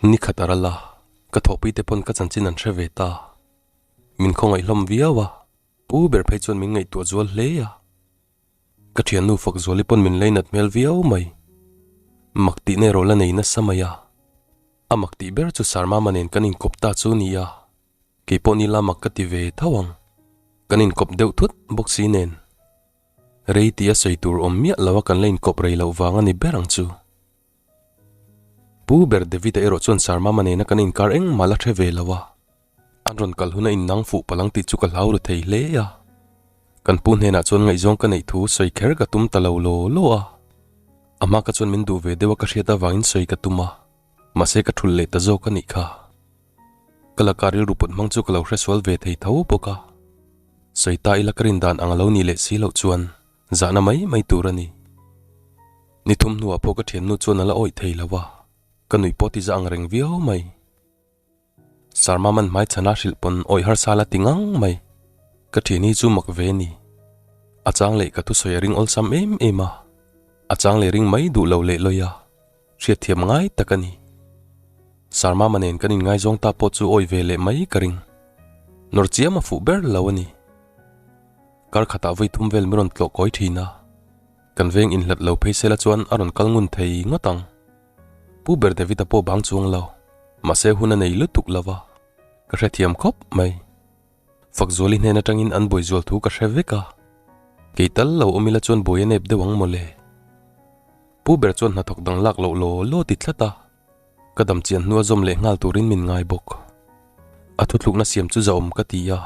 Ni khat a ral a, ka thawhpui te pawn ka chanchin an hre ve ta. Min khawngaih hlawm viau a, pu ber phei chuan min ngaihtuah zual hle a. Ka thiannu fak zuali pawn min leinat hmel viau mai. Mak tihna erawh la nei nasa mai a. A mak tih ber chu Sarmama nen kan inkawp ta chu ni a, keipawh ni la mak ka ti ve tho ang. Kan inkawp deuh thut bawk si nen. Rei tih a sawi tur awm miah lo a kan la inkawp rei loh vang a ni ber ang chu. Pu ber David-a erawh chuan Sarmama nena kan inkar engmah la hre ve lo a, an rawn kal huna innang fuh palang tih chu ka hlau ru thei hle a. Kan pu hnenah chuan ngaihzawng ka neih thu sawi kher ka tum ta lo law law a. A hma ka chuan min duh ve deuh a ka hriat avangin sawi ka tum a, mahse ka thulh leh ta zawk a nih kha. Ka laka rilru put hmang chu ka lo hresual ve thei tho bawk a. Sawi ta ila ka rin dan ang a lo nih leh si loh chuan Zahna mai mai tur a ni. Ni thum hnuah pawh ka thiannu chuan a la awih thei lo a, ka nuih pawh ti za ang reng viau mai. Sarma man hmai chhana hrilh pawn awih harsa la ti ngang mai. Ka thian hi chu mak ve a ni. A chang leh ka thusawi a ring awlsam em em a, a chang leh ring mai duh lo leh lawi a, hriatthiam ngai tak a ni. Sarma man nen kan inngaizawng ta pawh chu awih ve leh mai ka ring. Nawr chiam a fuh ber lo a ni. Kar khatah vawi thum vel min rawn tlawh kawi thin a, kan veng inhlat lo phei sela chuan a rawn kal ngun thei ngawt ang. Pu ber David-a pawh bang chuang lo, mahse hun a nei lutuk lo va, ka hrethiam khawp mai. Fakzuali hnen atangin an buai zual thu ka hre vek a, kei tal lo awm ila chuan buai a nep deuh ang mawle. Pu ber chuan hnathawk dang lak loh law law ti tlat a, Ka dam chian hnua zawm leh nghal turin min ngai bawk. A thuthlukna siam chu zahawm ka ti a,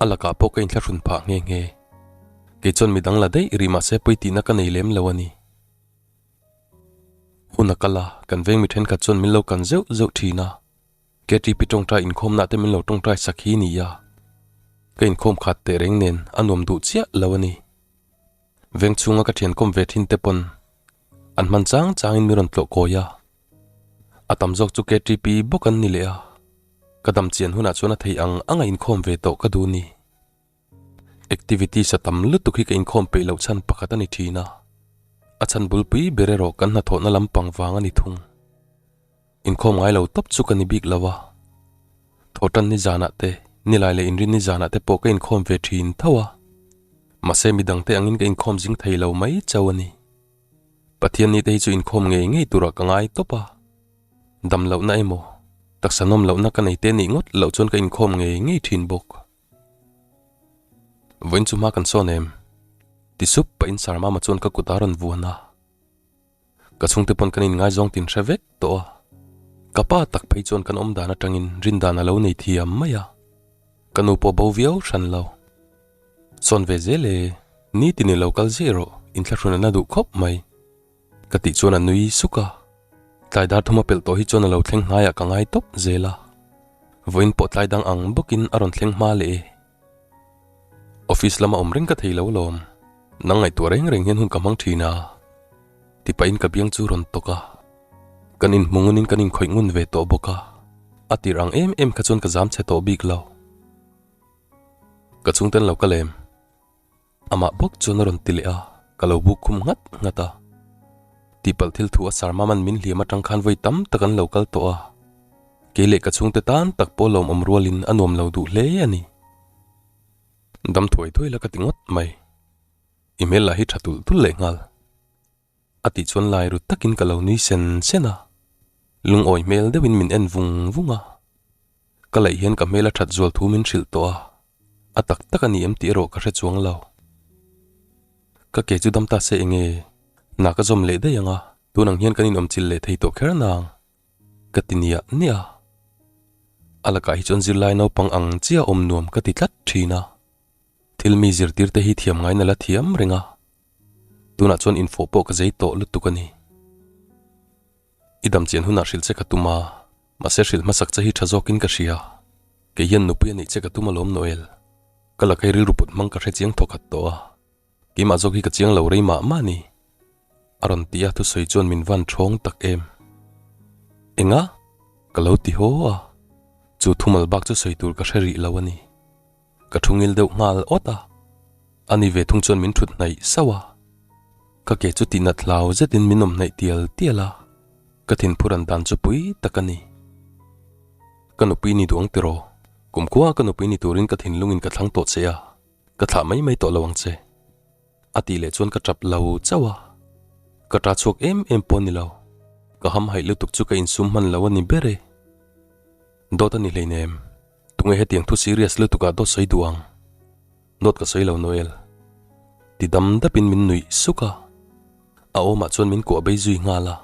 a lakah pawh ka inthlahrun phah nghe nghe. Kei chuan midang la daih rih mahse pawi tihna ka nei lem lo a ni. Hun a kal a, kan veng mi thenkhat chuan min lo kan zeuh zeuh thin a. KTP tawngtai inkhawmna te min lo tawngtai sak hi ni a. Ka inkhawm khat teh reng nen a nuam duh chiah lo a ni. Veng chhunga ka thian kawm ve thin te pawn An hman chang changin min rawn tlawh kawi a, a tam zawk chu KTP bawk an ni leh a, ka dam chian hunah chuan a thei ang ang a inkhawm ve tawh ka duh ni. Activities a tam lutuk hi ka inkhawm peih loh chhan pakhat a ni thin a, a chhan bulpui ber erawh kan hnathawhna lampang vang a ni thung. Inkhawm ngai lo tawp chu ka ni bik lo a, thawhtan ni zanah te, nilai leh inrin ni zanah te pawh ka inkhawm ve thin tho a, mahse midangte angin ka inkhawm zing thei lo mai chauh a ni. Pathian ni te hi chu inkhawm ngei ngei turah ka ngai tawp a, dam lohna emaw, taksa nawm lohna ka nei te nih ngawt loh chuan ka inkhawm ngei ngei thin bawk. Vawiin chu hma kan sawn em? Ti sup pahin Sarmama chuan ka kut a rawn vuan a. Ka chhungte pawn kan inngaizawng tin hre vek tawh a, ka pa tak phei chuan kan awm dan atangin rin dan a lo nei thiam mai a, ka nu pawh bo viau hran lo. Sawn ve zel e, nitin i lo kal zeh rawh, inthlahrun a na duh khawp mai. Ka tih chuan a nui suk a, tlai dar thum a pelh tawh hi chuan a lo thleng hnaiah ka ngai tawp zel a, vawiin pawh tlai dang ang bawkin a rawn thleng hma leh e. Office lama awm reng ka thei lo alawm, nang ngaihtuah reng reng hian hun ka hmang thin a, ti pahin ka biang chu rawn tawk a, kan inhmu ngunin kan inkhawih ngun ve tawh bawk a, a tir ang em em kha chuan ka zam chhe tawh bik lo. Ka chhungten lo ka lem. Amah bawk chuan a rawn ti leh a, ka lo buk khum nghat nghat a. Tihpalh thil thu a Sarmaman min hliam atang khan vawi tam tak an lo kal tawh a, kei leh ka chhungte tan tak pawh lawmawm rualin a nuam lo duh hle a ni. Dam thuai thuai la ka ti ngawt mai. I hmel lah hi tha tulh tulh leh nghal. A tih chuan lai ru takin ka lo nui sen sen a, lungawi hmel deuhin min en vung vung a. Ka laih hian ka hmel a that zual thu min hrilh tawh a, a tak tak a ni em tih erawh ka hre chuang lo. Ka ke chu dam ta se enge, hna ka zawm leh daih ang a, tun ang hian kan inawmchilh leh thei tawh kher nang, ka ti niah niah a. A lakah hi chuan zirlai naupang ang chiah awm nuam ka ti tlat thin a, thil mi zirtir te hi thiam ngaina la thiam reng a, tunah chuan infawh pawh ka zei tawh lutuk a ni. I dam chian hunah hrilh che ka tum a, mahse hrilh hmasak che hi tha zawkin ka hria. Kei hian nupui a neih che ka tum alawm Noel. Ka la kei rilru put hmang ka hre chiang thawkhat tawh a, keimah zawk hi ka chiang lo rei mah mah a ni. A rawn ti a thusawi chuan min van thawng tak em. Enga? Ka lo ti haw a, chu thumal bak chu sawi tur ka hre rih lo a ni. Ka thu ngil deuh nghal awt a, ani ve thung chuan min thut hnaih sauh a, ka ke chu tihnat hlau zetin min awm hnaih tial tial a. Ka thinphu ran dan chu pui tak a ni. Ka nupui ni duh ang tiraw? Kumkhua ka nupui ni turin ka thinlungin ka thlang tawh che a, ka thlah mai mai tawh lo ang che. A tih leh chuan ka tap lo chauh a. Ka ta chhuak em em pawh a ni lo. Ka hamhaih lutuk chu ka insum hman lo a ni ber e. Dawt a ni hleinem. Tunge hetiang thu serious lutukah dawt sawi duh ang? Dawt ka sawi lo Noel. Ti dam dapin min nuih suk a. A awmah chuan min kuah bei zui nghal a.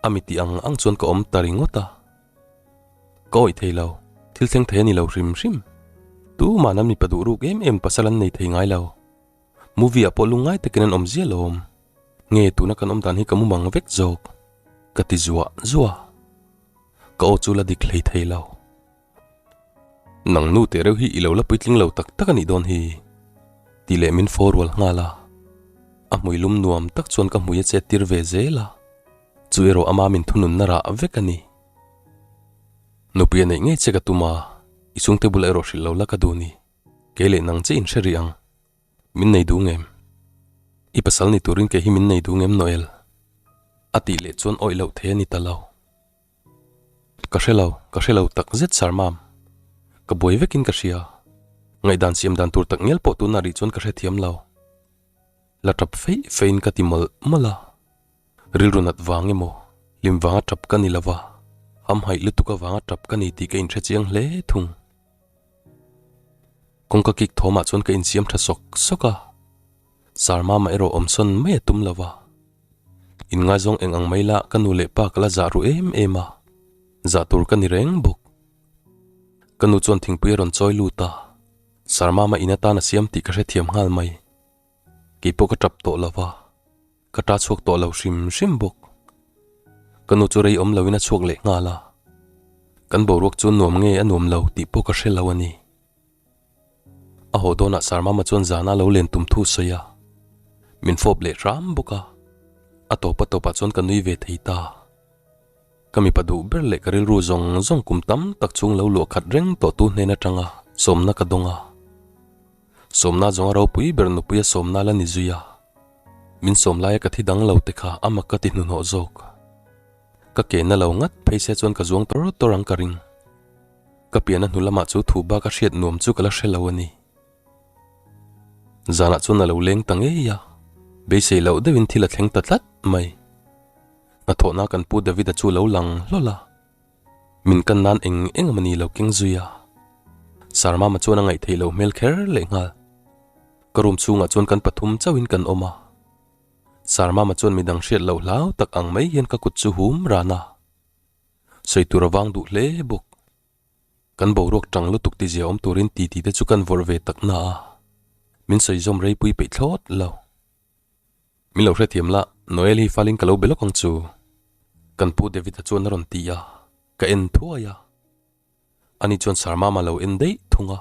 A mi tih ang ang chuan ka awm ta ringawt a. Ka awih thei lo, thil thleng thei a ni lo hrim hrim. Tuman an mipa duh ruk em em pasal an nei thei ngai lo. Movie ah pawh lungngai takin an awm zia lawm. Nge tuna kan awm dan hi ka mumang vek zawk. Ka ti zuah zuah. Ka aw chu la dik hlei thei lo. Nang nu teh reuh hi i lo la puitling lo tak tak a nih dawn hi. Tih leh min fawr rual nghal a. A hmui lum nuam tak chuan ka hmui a chet tir ve zel a. Chu erawh ama min thununna rah vek a ni. Nupui a neih ngei che ka tum a, i chhungte bulah erawh hrilh lo la ka duh ni. Kei leh nang che inhre rih ang. Min nei duh ngem? I pasal ni turin kei hi min nei duh ngem Noel? A tih leh chuan awih loh thei a ni ta lo. Ka hre lo, ka hre lo tak zet Sir Mam. Ka buai vekin ka hria. Ngaihdan siam dan tur tak ngial pawh tunah rih chuan ka hrethiam lo. La tap feih feihin ka ti mawlh mawlh a. Rilru nat vang emaw, hlim vanga tap ka ni lova, hamhaih lutuk avanga tap ka ni tih ka inhre chiang hle thung. Kawngka kik thawmah chuan ka insiam tha sawk sawk a, Sir Mama erawh awmsawn mai a tum lova. Inngaizawng eng ang mai lah ka nu leh pa ka la zah ru em em a, zah tur ka ni reng bawk. Ka nu chuan thingpui a rawn chawi lut a, Sir Mama in atan a siam tih ka hrethiam nghal mai. Kei pawh ka tap tawh lo va, ka ta chhuak tawh lo hrim hrim bawk. Ka nu chu rei awm loin a chhuak leh nghal a, kan boruak chu nuam nge a nuam lo tih pawh ka hre lo a ni. A haw dawnah Sarmama chuan zana lo len tum thu sawi a, min fawp leh hram bawk a, a tawp a tawpah chuan ka nui ve thei ta. Ka mipa duh ber leh ka rilru zawng zawng kum tam tak chhung lo luah khat reng tawh tu hnen atanga sawmna ka dawng a. Sawmna zawnga ropui ber nupuia sawmna la ni zui a. Min sawm laia ka thi dang lo te kha a mak ka ti hnuhnawh zawk. Ka ke na lo ngat phei se chuan ka zuang tawr tawr ang ka ring. Ka pian a hnu lamah chu thu bak a hriat nuam chu ka la hre lo a ni. Zanah chuan a lo leng ta ngei a, beisei loh deuhin thil a thleng ta tlat mai. Hnathawhna kan pu David-a chu lo lang hlawl a, min kan nan eng eng a mani lo keng zui a. Sir Mama chuan a ngaih theih loh hmel kher leh nghal. Ka room chhungah chuan kan pathum chauhin kan awm a. Sir Mama chuan midang hriat loh hlau tak ang mai hian ka kut chu hum ran a. Sawi tur a vang duh hle bawk. Kan boruak tang lutuk tizia awm turin titi te chu kan vawrh ve tak na a, min sawi zawm reipui peih thlawt lo. Min lo hrethiam la, Noel hi falin ka lo be lawk ang chu. Kan pu David-a chuan a rawn ti a, ka en thuai a. Ani chuan Sir Mama lo en daih thung a,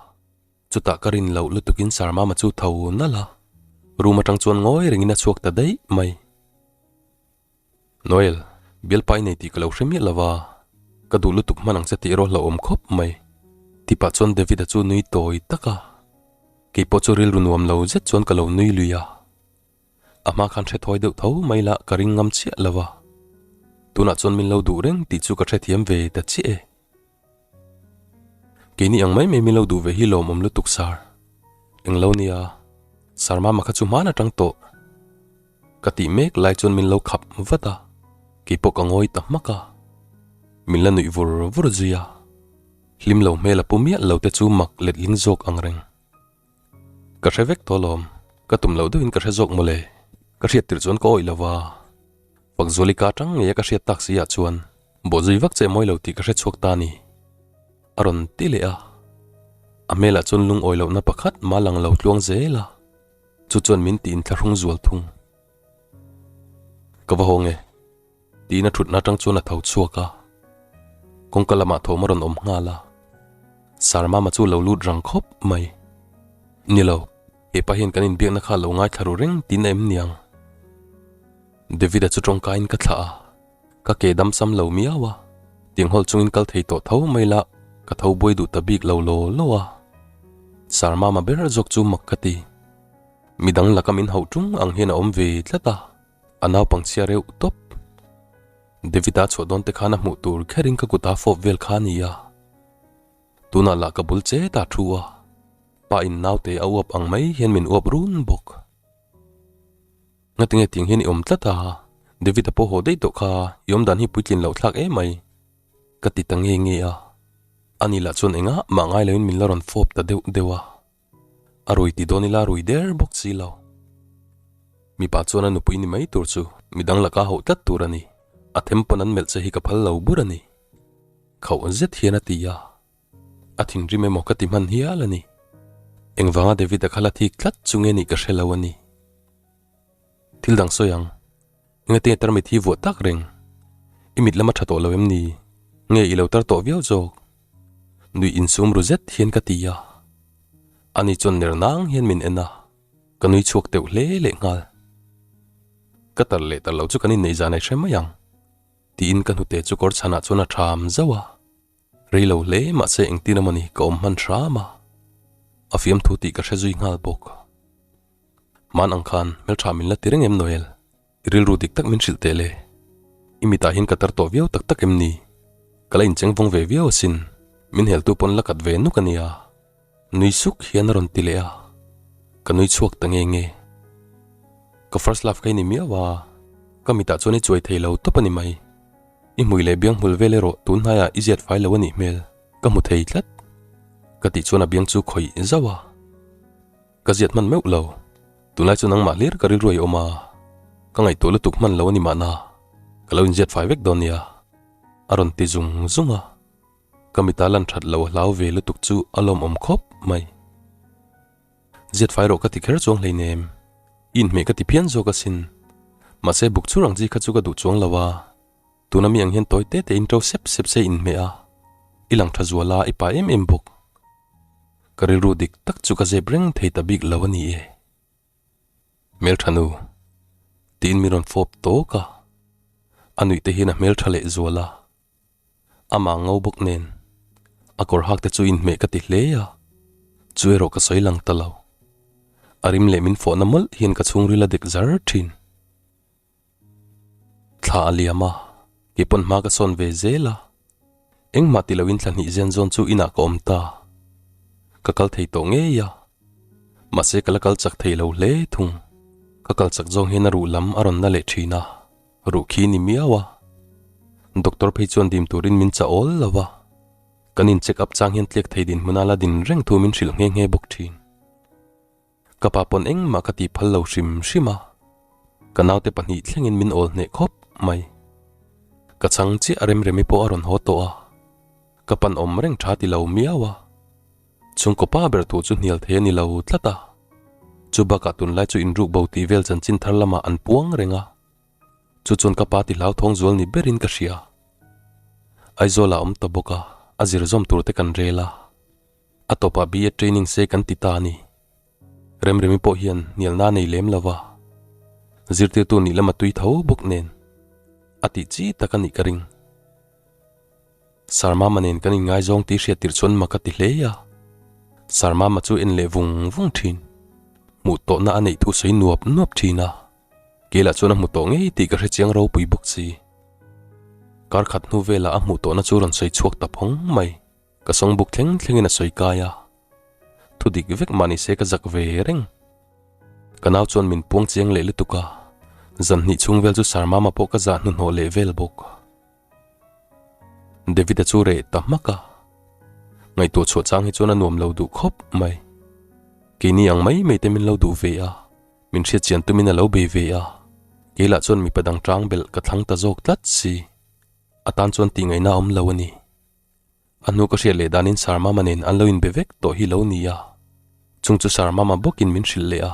chutah ka rin loh lutukin Sir Mama chu tho nalh a, room atang chuan ngawi rengin a chhuak ta daih mai. Noel, bialpa i nei tih ka lo hre miah lo va, ka duh lutuk hman ang che tih erawh hlauhawm khawp mai. Tipah chuan David-a chu nui tawi tak a, keipawh chu rilru nuam lo zet chuan ka lo nui lui a. A hma khan hre thawi deuh tho mai lah ka ring ngam chiah lo a, tunah chuan min lo duh reng tih chu ka hrethiam ve ta chiah e. Keini ang mai mai min lo duh ve hi lawmawm lutuk sir. Englo nia, Sir Mama kha chu hman atang tawh. Ka tih mek lai chuan min lo khap vat a, keipawh ka ngawi ta hmak a. Min la nuih vur vur zui a, hlim lo hmel a pu miah lo te chu mak letling zawk ang reng. Ka hre vek tawh alawm, ka tum loh deuhin ka hre zawk mawle, ka hriat tirh chuan ka awih lo va. Fakzuali ka atang ngei a ka hriat tak si ah chuan bawhzui vak che mawi lo tih ka hre chhuak ta a ni. A rawn ti leh a, a hmelah chuan lungawi lohna pakhat mah lang lo tluang zel a, chu chuan min tiin thlahrung zual thung. Ka va haw nge? Tiin a thutna atang chuan a tho chhuak a, kawngka lamah thawm a rawn awm nghal a, Sir Mama chu lo lut rang khawp mai. Ni lo, hepa hian kan inbiakna kha lo ngaithla ru reng tiin a em niang. David-a chu tawngkaiin ka thlah a, ka ke dam sam lo miau a, tianghawl chungin kal thei tawh tho mai lah ka tho buai duh ta bik lo law law a. Sir Mama ber zawk chu mak ka ti. Midang laka min hauh tung ang hian a awm ve tlat a. A naupang chhia reuh tawp. David-a chhuah dawn te khan a hmuh tur kherin ka kut a fawp vel kha a ni a. Tunah lah ka bul chet a thu a, pa in naute a uap ang mai hian min uap run bawk. Ngatinge tiang hian i awm tlat a, David-a pawh haw daih tawh kha i awm dan hi puitlin loh thlak emai ka ti ta nge nge a. Ani lah chuan engah mah ngai loin min la rawn fawp ta deuh deuh a. A rui ti dawn ila rui der bawk si lo. Mipa chuan a nupui ni mai tur chu midang laka hauh tlat tur a ni. A them pawn an melh che hi ka phal lo bur a ni. Khauh zet hian a ti a. A thinrim emaw ka ti hman hial a ni. Engvanga David-a kha la thik tlat chu nge nih ka hre lo a ni. Thil dang sawi ang. Engatinge tarmit hi vuah tak reng? I mit lam a tha tawh lo em ni? Nge i lo tar tawh viau zawk? Nuih insum ru zet hian ka ti a. Ani chuan ner nang hian min en a, ka nui chhuak teuh hle leh nghal. Ka tar leh tar lo chu kan inneih zan ai hre mai ang, tiin ka hnute chu kawr chhanah chuan a tham zauh a. Rei lo hle mahse engtin emawni ka awm hman hram a, a fiamthu tih ka hre zui nghal bawk. Hman ang khan hmeltha min la ti reng em Noel? I rilru dik tak min hrilh teh le. I mitah hian ka tar tawh viau tak tak em ni? Ka la incheng vawng ve viau asin, min heltu pawn la kat ve nuk a nia. Nui suk hian a rawn ti leh a, ka nui chhuak ta nge nge. Ka first love kha i ni miau a, ka mitah chuan i chuai thei lo tawp a ni mai. I hmui leh biang hmul vel erawh tun hnaiah i ziat fai lo a nih hmel, ka hmu thei tlat. Ka tih chuan a biang chu khawih zauh a. Ka ziat hman meuh lo. Tunlai chu nangmah hlir ka rilru a awm a, ka ngaihtuah lutuk hman lo a ni mahna, ka lo inziat fai vek dawn nia, a rawn ti zung zung a. Ka mita lan that lo a hlau ve lutuk chu a lawmawm khawp mai. Ziat fai rawh ka ti kher chuang hleinem, i inhmeh ka ti phian zawk asin. Mahse buk chhur ang chi kha chu ka duh chuang lo a, tuna mi ang hian tawi te te in to sep sep se inhmeh a, i lang tha zual a, i pa em em bawk. Ka rilru dik tak chu ka zep reng thei ta bik lo a ni e. Hmeltha nu, tiin min rawn fawp tawk a, a nuih te hian a hmeltha leh zual a, amah ngo bawk nen a kawr hak te chu inhmeh ka ti hle a, chu erawh ka sawi lang ta lo. A rim leh min fawhna mawlh hian ka chhungril a dek zar thin. Thla a liam a, kei pawn hma ka sawn ve zel a. Engmah ti loin thla hnih zen zawn chu inah ka awm ta. Ka kal thei tawh ngei a, mahse ka la kal chak thei lo hle thung. Ka kal chak zawng hian a ruh lam a rawn na leh thin a, ruh khi ni miau a. Doctor phei chuan dim turin min chah awl lo va, kan in check up chang hian tliak thei dinhmuna la din reng thu min hrilh nghe nghe bawk thin. Ka pa pawn engmah ka tih phal lo hrim hrim a, ka naute pahnih thlengin min awl hneh khawp mai. Ka chhang chiah Remremi pawh a rawn haw tawh a, ka pan awm reng tha ti lo miau a, chhungkaw pa ber tur chu hnial thei a ni lo tlat a, chu bakah tunlai chu inruk bo tih vel chanchin thar lamah an puang reng a, chu chuan ka pa ti hlauthawng zual ni berin ka hria. Aizawl ah awm ta bawk a, a zir zawm tur te kan rel a. A tawpah B.Ed training se kan ti ta a ni. Remremi pawh hian hnialna a nei lem lo va, zirtirtu nih lama tui tho bawk nen a tih chi tak a nih ka ring. Sir Mama nen kan inngaizawng tih hriat tirh chuan mak a ti hle a, Sir Mama chu en leh vung vung thin. Hmuh tawhna a neih thu sawi nuap nuap thin a. Kei lah chuan a hmu tawh ngei tih ka hre chiang ropui bawk si. Kar khat hnu velah a hmuh tawhna chu rawn sawi chhuak ta phawng mai. Ka sawngbuk thleng thlengin a sawi kai a, thu dik vek mah nise ka zak ve reng. Ka nau chuan min puang chiang leh lutuk a, zan hnih chhung vel chu Sarmama pawh ka zah hnuhnawh leh vel bawk. David-a chu reh ta hmak a, ngaihtuah chhuah chang hi chuan a nuam lo duh khawp mai. Keini ang mai mai te min lo duh ve a, min hriat chian tumin a lo bei ve a, kei lah chuan mipa dang tang belh ka thlang ta zawk tlat si. A tan chuan tih ngaihna a awm lo a ni. A hnu ka hriat leh danin Sir Mama nen an lo inbe vek tawh hi lo ni a, chung chu Sir Mama bawkin min hrilh leh a,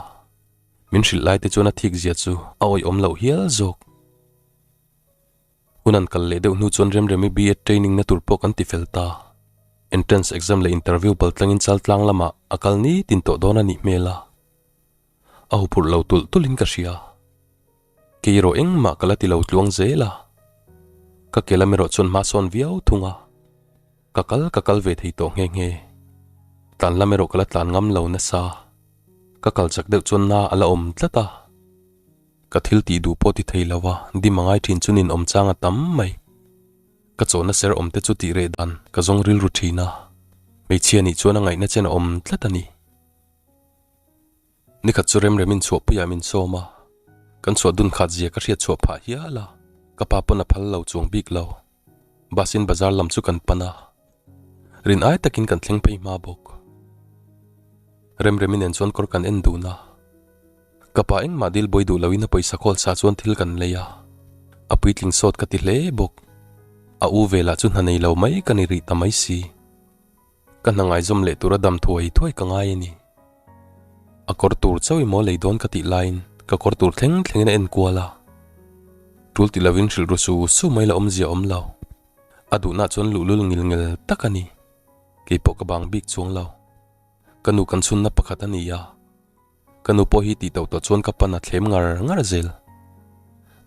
min hrilh lai te chuan a thik zia chu a awihawm loh hial zawk. Hun an kal leh deuh hnu chuan Remremi B.Ed training na tur pawh kan ti fel ta. Entrance exam leh interview bal tlangin Chaltlang lamah a kal nitin tawh dawn a nih hmel a, a huphurh lo tulh tulhin ka hria. Kei erawh engmah ka la ti lo tluang zel a, ka ke lam erawh chuan hma sawn viau thung a, ka kal ka kal ve thei tawh nghe nghe. Tlan lam erawh ka la tlan ngam lo nasa, ka kal chak deuh chuan na a la awm tlat a. Ka thil tih duh pawh ti thei lo a, dim a ngai thin chu nin awm chang a tam mai. Ka chawhna ser awm te chu tih reh dan ka zawng rilru thin a, hmeichhia nih chuan a ngaihna chen a awm tlat a ni. Nikhat chu Remremin chhuahpuiah min sawm a, kan chhuah dun khat zia ka hriat chhuah phah hial a, ka pa pawn a phal lo chuang bik lo. Bus in bazar lam chu kan pan a, rin ai takin kan thleng phei hma bawk. Remremi nen chuan kawr kan en dun a, ka pa engmah dil buai duh loin a pawisa khawl sa chuan thil kan lei a, a puitling sawt ka ti hle bawk. A u velah chu hna nei lo mai ka ni rih ta mai si. Ka hna ngaizawm leh tura dam thuai thuai ka ngai a ni. A kawr tur chauh i maw lei dawn ka tih laiin ka kawr tur thleng thlengin a en kual a. Tul ti lovin hrilh ru su su mai la awmzia awm lo. A duhna chuan luhlul ngil ngel tak a ni. Keipawh ka bang bik chuang lo. Ka nu kan chhunna pakhat a ni a. Ka nu pawh hi tih tauh tawh chuan ka pan a thlem ngar ngar zel.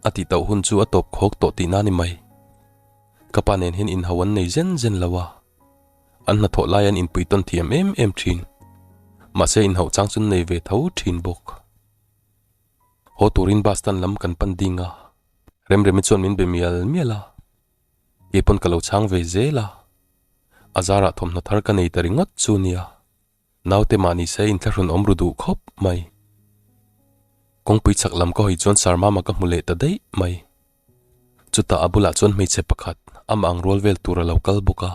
A tih tauh hun chu a tawp khawk tawh tihna a ni mai. Ka pa nen hian inhau an nei zen zen lo a. An hnathawh lai an inpui tawn thiam em em thin. Mahse inhauh chang chu nei ve tho thin bawk. Haw turin bus stand lam kan pan ding a, Remremi chuan min be mial mial a. Kei pawn ka lo chhang ve zel a. A zarah thawmhnaw thar ka nei ta ringawt chu nia. Naute mahni se inthlahrun awm ru duh khawp mai. Kawngpui chhak lam ka hawi chuan Sarmama ka hmu leh ta daih mai. Chutah a bulah chuan hmeichhe pakhat amah ang rual vel tur a lo kal bawk a.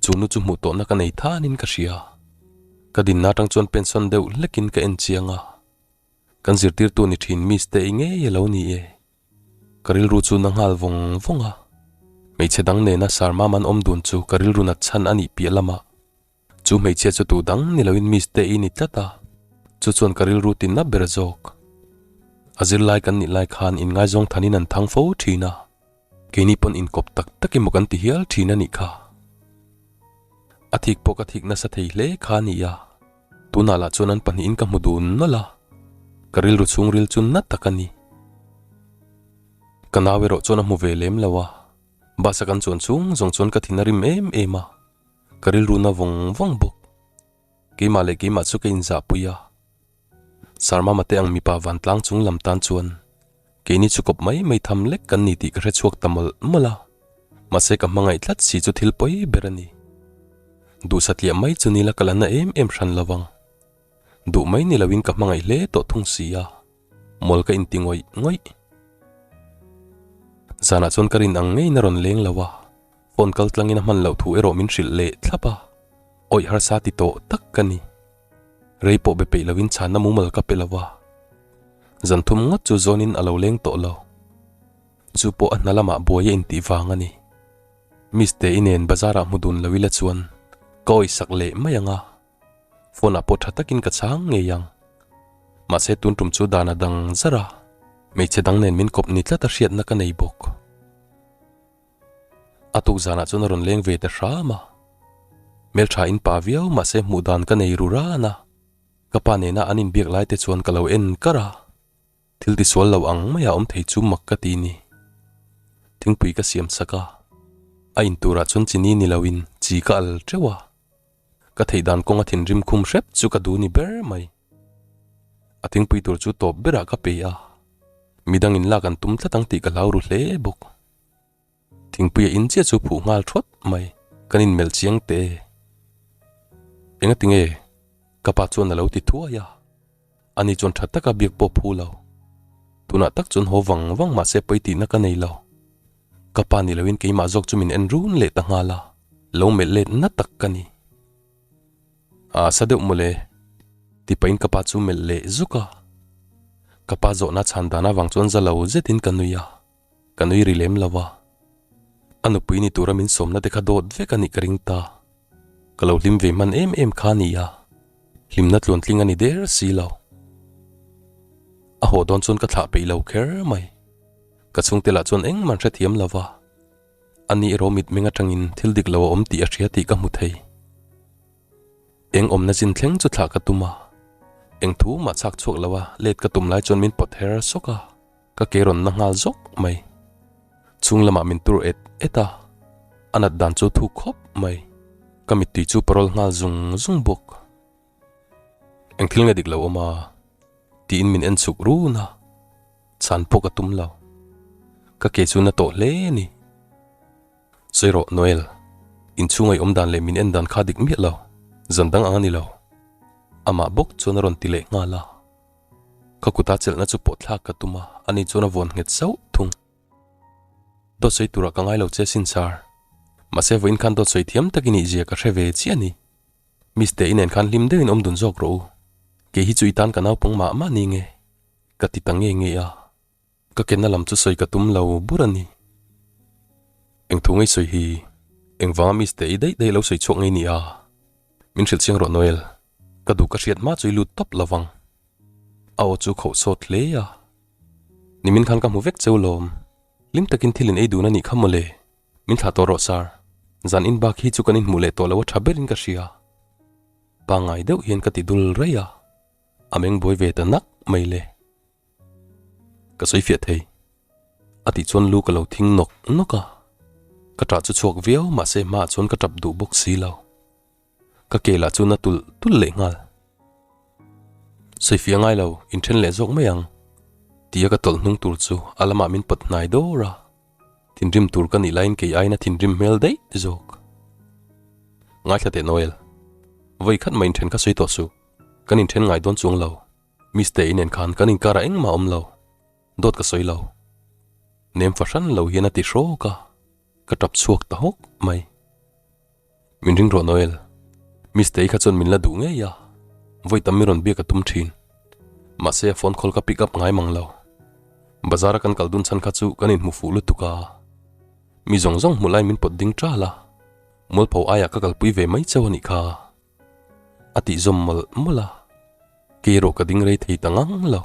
Chu nu chu hmuh tawhna ka nei thanin ka hria. Ka dinna atang chuan pension deuh hlekin ka en chiang a. Kan zirtirtu ni thin Miss te i ngei a lo ni e. Ka rilru chu na nghal vawng vawng a. Hmeichhe dang nena Sarmama an awm dun chu ka rilru nat chhan a nih piah lamah Chu hmeichhia chu tu dang ni loin Miss te i ni tlat a, chu chuan ka rilru tin na ber zawk. A zirlai kan nih lai khan inngaizawng thanin an thang fo thin a, keini pawn inkawp tak tak emaw kan ti hial thin a nih kha. A thik pawh ka thik nasa thei hle kha a ni a, tunah lah chuan an pahnihin ka hmu dun nawlh a, ka rilru chhungril chu na tak a ni. Ka nau erawh chuan a hmu ve lem lo a, bus a kan chuan chhung zawng chuan ka thin a rim em em a. Ka rilru na vawng vawng bawk. Keimah leh keimah chu ka inzahpui a. Sarmama te ang mipa vantlang chung lam tan chuan keini chu kawp mai mai tham lek kan ni tih ka hre chhuak ta mawlh mawlh a. Mahse ka hmangaih tlat si chu thil pawi ber a ni. Duhsatliah mai chu nila ka la na em em hran lo vang. Duh mai ni loin ka hmangaih hle tawh thung si a. Mawl ka inti ngawih ngawih. Zanah chuan ka rin ang ngeiin a rawn leng lo a. Phone kal tlangin a hman loh thu erawh min hrilh leh thlap a, awih harsa ti tawh tak ka ni. Rei pawh be peih loin chhanna mumal ka pe lo a, zan thum ngawt chu zawnin a lo leng tawh lo. Chu pawh a hna lamah buai a intih vang a ni. Miss Te-i nen bazar ah hmu dun lo ila chuan ka awih sak leh mai ang a, phone ah pawh tha takin ka chhang ngei ang. Mahse tun tum chu dan a dang zar a, hmeichhe dang nen min kawp ni tlat a hriatna ka nei bawk. A tuk zanah chuan a rawn leng ve ta hram a. Hmeltha in pa viau mahse hmuh dan ka nei ru ran a. Ka pa nena an inbiak lai te chuan ka lo en kar a. Thil tisual lo ang maia awm thei chu mak ka ti ni. Thingpui ka siam sak a. A in turah chuan chini ni loin chi ka al teuh a. Ka theih dan kawnga thinrim khum hrep chu ka duh ni ber mai. A thingpui tur chu tawp berah ka pe a. Midangin lak an tum tlat ang tih ka hlau ru hle bawk. Thingpuia in chiah chu phuh nghal thawt mai, kan inmelh chiang teh e. Enga tinge? Ka pa chuan a lo ti thuai a. Ani chuan tha taka biak pawh phu lo. Tunah tak chuan haw vang vang mahse pawi tihna ka nei lo. Ka pa ni loin keimah zawk chu min en run leh ta nghal a, lo melh let na tak ka ni. A sa deuh mawle, ti pahin ka pa chu melh leh zuk a. Ka pa zawhna chhan dan avang chuan za lo zetin ka nui a. Ka nui ri lem lo a, a nupui ni tura min sawmna te kha dawt vek a nih ka ring ta. Ka lo hlim ve hman em em kha a ni a, hlimna tluantling a ni der si lo. A haw dawn chuan ka thlah peih lo kher mai. Ka chhungte lah chuan engmah an hrethiam lo va, ani erawh mitmeng atangin thil dik lo a awm tih a hria tih ka hmu thei. Eng awmna chin thleng chu thlah ka tum a, eng thu mah chhak chhuak lo a let ka tum lai chuan min pawt her sawk a. Ka ke rawn na nghal zawk mai. Chhung lamah min tur et et a, a nat dan chu thu khawp mai. Ka mittui chu parawl nghal zung zung bawk. Eng thil nge dik lo awm a? tiin min en chhuk run a. Chhan pawh ka tum lo. Ka ke chu na tawh hle a ni. Sawi rawh, Noel. Inchhunga i awm dan leh min en dan kha dik miah lo. Zan dang ang a ni lo. Amah bawk chuan a rawn ti leh nghal a. Ka kuta chelhna chu pawh thlak ka tum a, ani chuan a vuan nghet sauh thung. Dawt sawi turah ka ngai lo che sin sir. Mahse vawiin khan dawt sawi thiam takin ih zia ka hre ve chiah a ni. Miss te i nen khan hlim deuhin awm dun zawk rawh u. Kei hi chu i tan ka naupang mah mah ni nge? Ka ti ta nge nge a. Ka kenna lam chu sawi ka tum lo bur a ni. Eng thu ngei sawi hi? Engvanga Miss te i daih daih lo sawi chhuak ngei ni a? Min hrilh chiang rawh Noel. Ka duh ka hriat hma chu i lut tawp lo vang. A aw chu khauh sawt hle a. Nimin khan ka hmu vek cheu lawm. Hlim takin thil in ei dun a nih kha mawle. Min thlah tawh rawh sir. Zan in bak hi chu kan inhmuh leh tawh lo a tha berin ka hria. Pangngai deuh hian ka ti dul raih a. A meng buai ve ta nak mai le. Ka sawi fiah thei. A tih chuan lu ka lo thing nawk nawk a. Ka ṭah chu chhuak viau mahse hmaah chuan ka ṭap duh bawk si lo. Ka ke lah chu na tulh tulh leh nghal. Sawi fiah ngai lo, inthen leh zawk mai ang. Tia ka tawlh hnung tur chu a lamah min pawt hnai dawr a. Thinrim tur ka nih laiin kei aiin a thinrim hmel daih zawk. Ngaithla teh Noel. Vawi khat mah inthen kha sawi tawh suh. Kan inthen ngai dawn chuang lo. Miss te inen khan kan inkarah engmah a awm lo. Dawt ka sawi lo. Nem fahran lo hian a ti hrawk a, ka tap chhuak ta hawk mai. Min ring rawh Noel, Miss Tei kha chuan min la duh ngei a, vawi tam mi rawn biak a tum thin. Mahse a phone call ka pick up ngai mang lo. Bazar a kan kal dun chhan kha chu kan inhmu fuh lutuk a. Mi zawng zawng hmuh lai min pawt ding ṭal a, mualpho aiah ka kalpui ve mai chauh a nih kha. A tih zawm mawlh mawlh a, kei erawh ka ding rei thei ta ngang lo.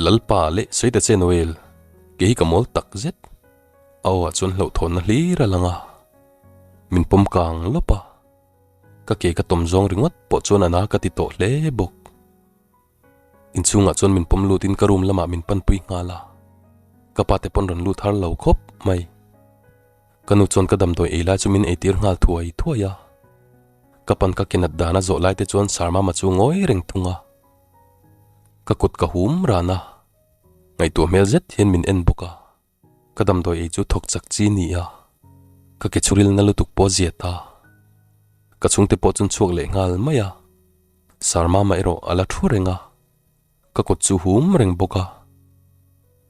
Lalpa leh sawi ta che Noel, kei hi ka mawl tak zet. A aw ah chuan hlauhthawnna hlir a lang a, min pawm kang lawp a, ka ke ka tawm zawng ringawt pawh chuan a na ka ti tawh hle bawk. Inchhungah chuan min pawm lutin ka room lamah min panpui nghal a, ka pa te pawn rawn lut har lo khawp mai. Ka nu chuan ka damdawi ei lai chu min eitir nghal thuai thuai a, ka pan ka ke nat dan a zawh lai te chuan Sir Mama chu ngawi reng thung a, ka kut ka hum ran a, ngaihtuah hmel zet hian min en bawk a. Ka damdawi ei chu thawk chak chi ni a, ka ke chhuril na lutuk pawh a zia ta. Ka chhungte pawh chuan chhuak leh nghal mai a, Sir Mama erawh a la thu reng a, ka kut chu hum reng bawk a,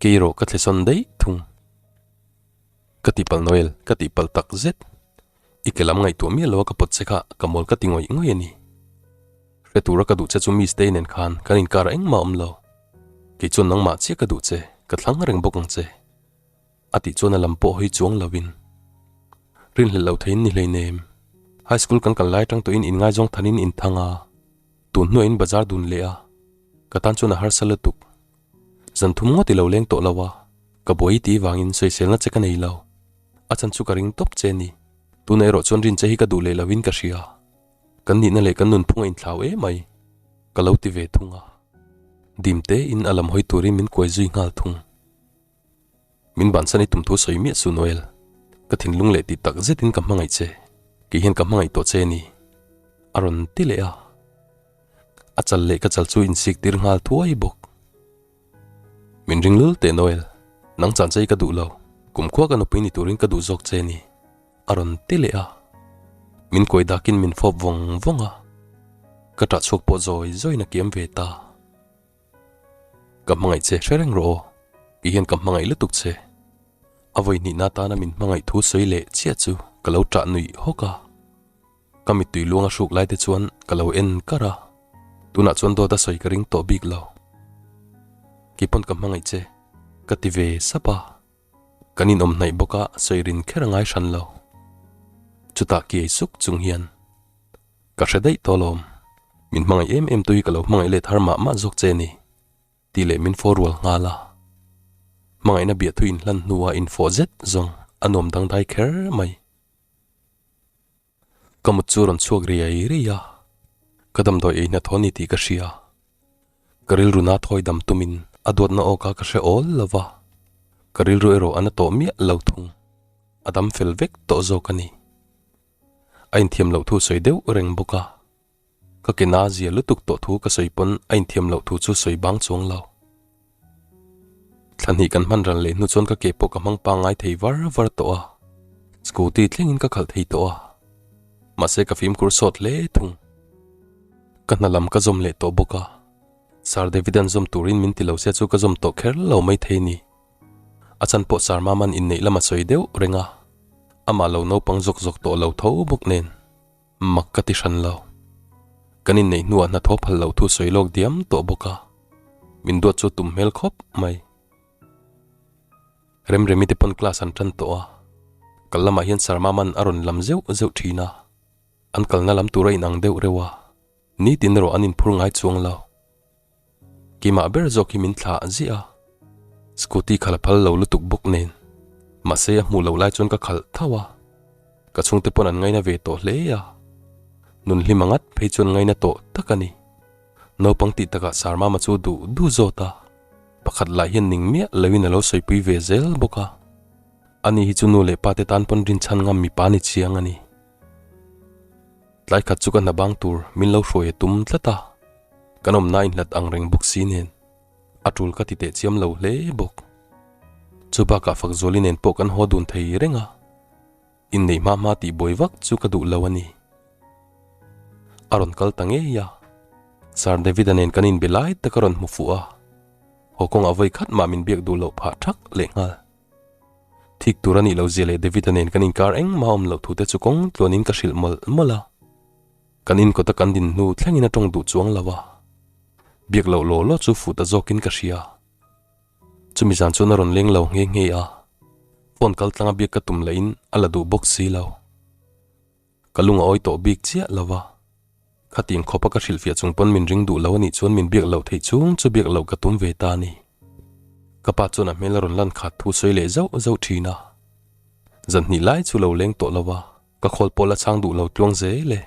kei erawh ka thlesawn daih thung. Ka tihpalh Noel, ka tihpalh tak zet. I ke lam ngaihtuah miah lo a ka pawt che kha ka mawl ka ti ngawih ngawih a ni. Hre tura ka duh che chu Miss Day nen khan kan inkar engmah a awm lo. Kei chuan nangmah chiah ka duh che, ka thlang reng bawk ang che. A tih chuan a lam pawh hawi chuang lovin. Rinhlelh loh theiin ni hleinem. High school kan kal lai atang tawhin inngaizawng thanin inthang a, tun hnuah in bazar dun leh a, ka tan chuan a harsa lutuk. Zan thum ngawt i lo leng tawh lo a, ka buai i tih vangin sawiselna che ka nei lo. A chan chu ka ring tawp che ni. Tunah erawh chuan rin che hi ka duh leh lovin ka hria. Kan nihna leh kan nunphung a inthlau emai. Ka lo ti ve thung a. Dim tein a lam hawi turin min kuai zui nghal thung. Min bansan i tum thu sawi miah su Noel. Ka thinlung leh tih tak zetin ka hmangaih che. Kei hian ka hmangaih tawh che ni. A rawn ti leh a. A chal leh ka chal chu insik tir nghal thuai bawk. Min ring lul teh Noel, nang chan che hi ka duh lo, kumkhua ka nupui ni turin ka duh zawk che ni, a rawn ti leh a. Min kuai dakin min fawp vawng vawng a, ka ṭah chhuak pawh zawi zawiin a kiam ve ta. Ka hmangaih che hre reng rawh aw, kei hian ka hmangaih lutuk che. A vawi hnihna atana min hmangaih thu sawi leh chiah chu ka lo ṭah nuih hawk a. Ka mittui luang a hruk lai te chuan ka lo en kar a, tunah chuan dawt a sawi ka ring tawh bik lo. Keipawn ka hmangaih che, ka ti ve sap a, kan inawm hnaih bawk a sawi rin kher a ngai hran lo. Chutah kiai suk chung hian ka hre daih tawh alawm, min hmangaih em em tu hi ka lo hmangaih let har mah mah zawk che ni. Tih leh min fawh rual nghal a. Hmangaihna biahthu inhlan hnuah infawh zet zawng a nuam dangdai kher mai. Ka mut chu rawn chhuak riai riai a, ka damdawi ei hnathawh a ni tih ka hria. Ka rilru na thawi dam tumin a duatna awka ka hre awl lo va, ka rilru erawh a na tawh miah lo thung. A dam fel vek tawh zawk a ni. A inthiam loh thu sawi deuh reng bawk a, ka ke na zia lutuk tawh thu ka sawi pawn a inthiam loh thu chu sawi bang chuang lo. Thla hnih kan hman ral leh hnu chuan ka ke pawh ka hmang pangngai thei var var tawh a, scooty thlengin ka khalh thei tawh a. Mahse ka fimkhur sawt hle thung. Ka hna lam ka zawm leh tawh bawk a, Sir David-a'n zawm turin min ti lo sia chu ka zawm tawh kher lo mai thei ni. A chan pawh Sir Mama'n inneih lam a sawi deuh reng a, amah lo naupang zawk zawk tawh lo tho bawk nen. Mak ka ti hran lo. Kan inneih hnuah hna thaw phal loh thu sawi lawk diam tawh bawk a, min duat chu tum hmel khawp mai. Remremi te pawn class an tan tawh a, kal lamah hian Sir Mama'n a rawn lam zeuh zeuh thin a, an kalna lam tur a inang deuh reuh a, nitin erawh an inphur ngai chuang lo. Keimah ber zawk hi min thlah ziah a, scooty khalh a phal lo lutuk bawk nen, mahse a hmuh loh lai chuan ka khalh tho a, ka chhungte pawn an ngaina ve tawh hle a, nun hlim angat phei chuan ngaina tawh tak a ni. Naupang tih takah Sarmama chu duh duh zawt a, pakhat lah hian ning miah loin a lo sawipui ve zel bawk a, ani hi chu nu leh pa te tan pawn rinchhan ngam mipa ni chiang a ni. Tlai khat chu ka hna bang tur min lo hruai a tum tlat a, kan awmna inhlat ang reng bawk si nen a tul ka ti teh chiam lo hle bawk. Chu bakah Fakzuali nen pawh kan haw dun thei reng a, inneih hma hma tih buai vak chu ka duh lo a ni. A rawn kal ta ngei a, Sir David-a nen kan inbe lai tak a rawn hmu fuh a, haw kawngah vawi khat mah min biak duh loh phah thak lehnghal. Thik tur a nih loh zia leh David-a nen kan inkar engmah awm loh thute chu kawng tluanin ka hrilh mawlh mawlh a. Kan inkawta kan din hnu thlengin a tawng duh chuang lo a. Biak loh law law chu fuh ta zawkin ka hria. Chumi zan chuan a rawn leng lo nghe nghe a. Phone kal tlanga biak ka tum lahin a la duh bawk si lo. Ka lung a awi tawh bik chiah lo va. Khatiang khawpa ka hrilhfiah chung pawn min ring duh lo a nih chuan min biak loh theih chung chu biak loh ka tum ve ta a ni. Ka pa chuan a hmel a rawn lan khat thu sawi leh zauh zauh thin a. Zan hnih lai chu lo leng tawh lo va, ka khawl pawh la chhang duh lo tluang zel e.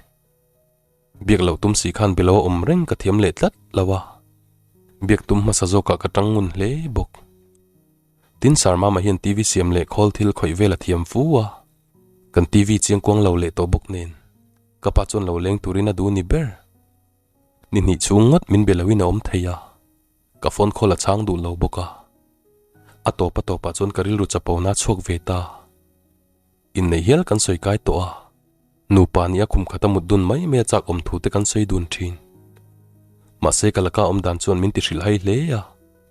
Biak loh tum si khan be lo a awm reng ka thiam leh tlat lo a. Biak tum hmasa zawkah ka tang ngun hle bawk. Tin Sarmama hian TV siam leh khawl thil khawih vel a thiam fu a. Kan TV chiang kuang lo leh tawh bawk nen, ka pa chuan lo leng turin a duh ni ber. Ni hnih chhung ngawt min be loin a awm thei a, ka phone call a chhang duh lo bawk a. A tawp a tawpah chuan ka rilru chapona a chhuak ve ta. Inneih hial kan sawi kai tawh a, nupa nih a khum khat a mut dun mai mai a chak awm thu te kan sawi dun thin. Mahse ka laka awm dan chuan min ti hrilh hai hle a,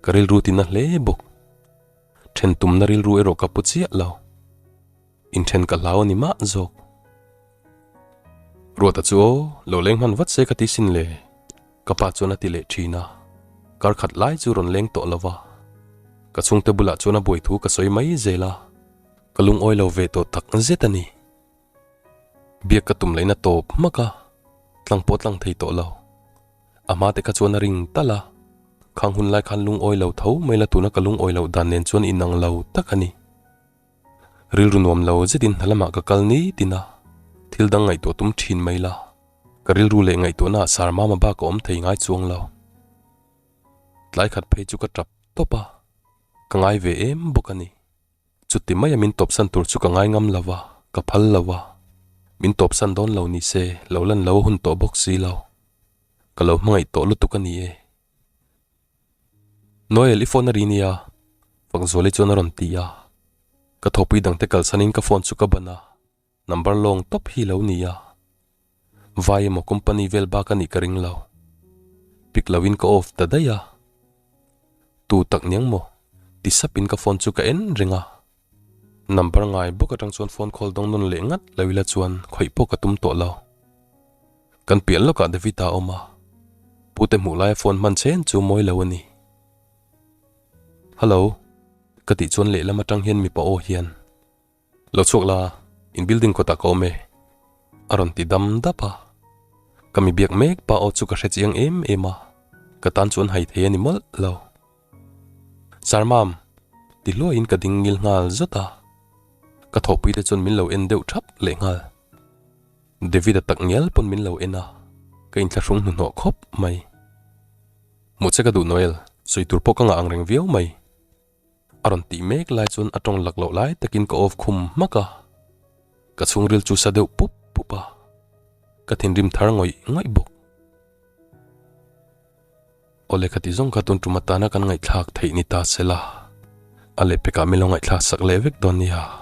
ka rilru tina hle bawk. Then tumna rilru erawh ka pu chiah lo. Inthen ka hlau a ni mah zawk. Ruata chu aw, lo leng hman vat se ka ti sin le. Ka pa chuan a ti leh thin a. Kar khat lai chu rawn leng tawh lo va. Ka chhungte bulah chuan a buai thu ka sawi mai zel a. Ka lungawi lo ve tawh tak zet a ni. Biak ka tum laihna tawp hmak a, tlang pawh tlang thei tawh lo. A hma te kha chuan a ring talh a, khang hun lai khan lungawi lo tho mai la tuna ka lungawi loh dan nen chuan inang lo tak a ni. Rilru nuam lo zetin hna lamah ka kal ni tin a, thil dang ngaihtuah tum thin mai la, ka rilru leh ngaihtuahna ah sar mama bak a awm thei ngai chuang lo. Tlai khat phei chu ka tap tawp a, ka ngai ve em bawk a ni. Chuti maia min tawpsan tur chu ka ngai ngam lo va, ka phal lo va. Min tawpsan dawn lo ni se, lo lan lo a hun tawh bawk si lo. Ka lo hmangaih tawh lutuk a ni e. Noel, i phone a ri nia, Fakzuali chuan a rawn ti a. Ka thawpui dangte kalsanin ka phone chu ka ban a. Number lawng tawp hi lo ni a. Vai emaw company vel bak a nih ka ring lo. Pick lo in ka off ta daih a. Tu tak niang maw? Ti sap in ka phone chu ka en reng a. Number ngai bawk atang chuan phone call dawng nawn leh ngat lo ila chuan khawih pawh ka tum tawh lo. Kan piah lawkah David a awm a. Pute hmuh laia phone hman chen chu mawi lo a ni. Hello. Ka tih chuan lehlam atang hian mipa aw hian. Lo chhuak la, in building kawtah ka awm e, a rawn ti dam dap a. Ka mi biak mek pa aw chu ka hre chiang em em a, ka tan chuan hai thei a ni mawlh lo. Sir Mam, ti hluaiin ka ding ngil nghal zat a, ka thawhpui te chuan min lo en deuh thap leh nghal. David-a tak ngial pawn min lo en a, ka inthlahrung hnuhnawh khawp mai. Hmuh che ka duh Noel, sawi tur pawh ka ngah ang reng viau mai. A rawn tih mek lai chuan a tawng lak loh lai takin ka off khum hmak a, ka chhungril chu sa deuh pup pup a, ka thinrim thar ngawih ngawih bawk. Aw lehkha ti zawng kha tun tum atana kan ngaihthlak theih ni ta se la. A lehpekah min lo ngaihthlak sak leh vek dawn nia.